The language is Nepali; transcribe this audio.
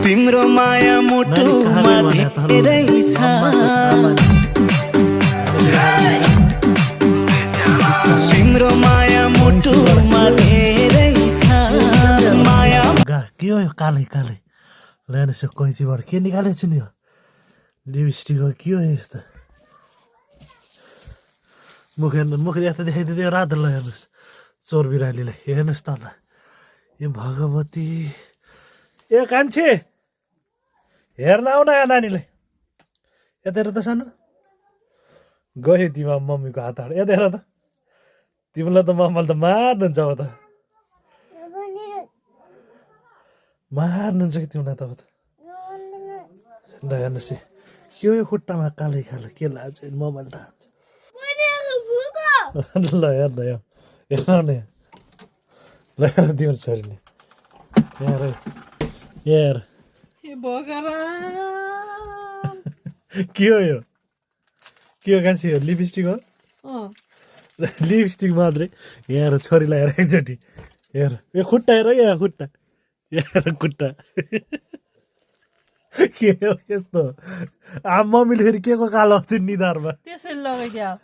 तिम्रो माया मुटुमा धेरै छ तिम्रो माया मुटुमा धेरै छ माया के हो यो कालै कालै ल्याएनस् यो कैँचीबाट के निकालेको छु नि यो लिपस्टिक हो के हो यस्तो मुख यस्तो देखाइदिँदै रातो ल हेर्नुहोस् चोर बिरालीलाई हेर्नुहोस् त ल ए भगवती ए कान्छे हेर्न आउ न यहाँ नानीलाई यता हेर त सानो गयो तिमी मम्मीको हात हाड यता हेर त तिमीलाई त मम्मीले त मार्नुहुन्छ अब त मार्नुहुन्छ कि तिमीलाई त अब त ल हेर्नुहोस् के हो यो खुट्टामा कालै कालो के लाग्छ मोबाइल त ल हेर न यहाँ हेर न यहाँ ल हेर तिम्रो छोरीले हेर हेर के हो यो के हो कान्छी हो लिपस्टिक हो लिपस्टिक मात्रै यहाँ हेर छोरीलाई हेर एकचोटि हेर यो खुट्टा हेर यहाँ खुट्टा यहाँ खुट्टा के हो यस्तो मम्मीले फेरि के को कालो थियो निधारमा त्यसैले लगाइदियो